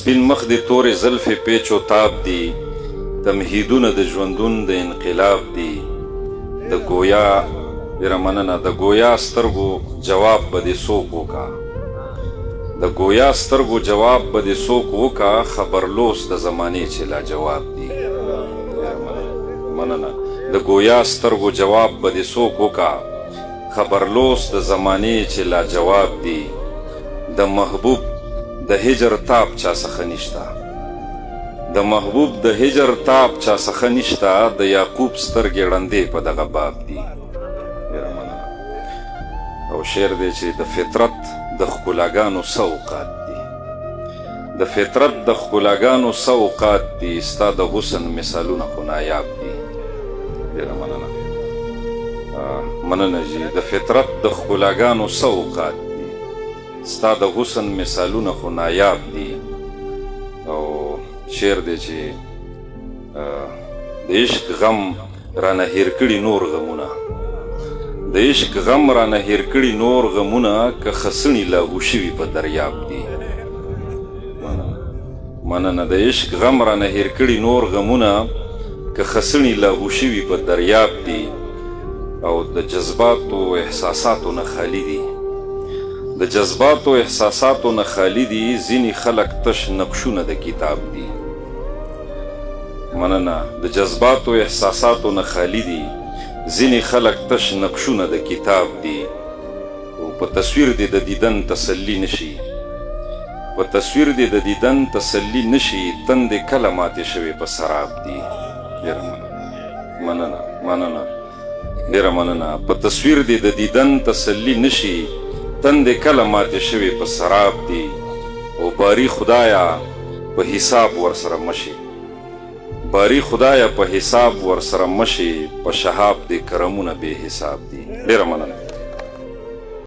سپین مخ دې تورې زلفې پیچ و تاب دي، تمهیدونه د ژوندون د انقلاب دي. د ګویا، ډېره مننه. د ګویا سترګو جواب به دې څوک وکا، د ګویا سترګو جواب به دې څوک وکا، خبرلوس د زمانې چې لا جواب دي. مننه. د ګویا سترګو جواب به دې څوک وکا، خبرلوس د زمانې چې لا جواب دي. د محبوب د هجر تاب چا څخه نشته، د محبوب د هجر تاب چا څخه نشته، د یعقوب سترګې ړندې په دغه باب دي. ډېره مننه. او شعر دی چې د فطرت د ښکلاګانو څه اوقات دي، د فطرت د ښکلاګانو څه اوقات دي، ستا د حسن مثالونه خو نایاب دي. ډېره مننه. مننه جی. د فطرت د ښکلاګانو څه اوقات دي، ستا د حسن مثالونه خو نایاب دي. او شعر دی چې د عشق غم رانه هیر کړي نور غمونه، د عشق غم رانه هیر کړي نور غمونه، که خسڼي لاهو شوي په دریاب دي. مننه. د عشق غم رانه هیر کړي نور غمونه، که خسڼي لاهو شوي په دریاب دي. او د جذباتو احساساتو نه خالي دي، د جذباتو احساساتو نه خالي دي، ځینې خلک تش نقشونه د کتاب دي. مننه. د جذباتو احساساتو نه خالي دي، ځینې خلک تش نقشونه د کتاب دي. او په تصویر دې د دیدن تسلی نشي، په تصویر دې د دیدن تسلی نشي، تندې کله ماتې شوې په سراب دي. ډېره مننه. مننه، ډېره مننه. په تصویر دې د دیدن تسلی نشي، تندې کله ماتې شوې په سراب دي. او باري خدایا په حساب ورسره مشي، باري خدایا په حساب ورسره مشي، په شهاب دې کرمونه بې حساب دي. ډېره مننه.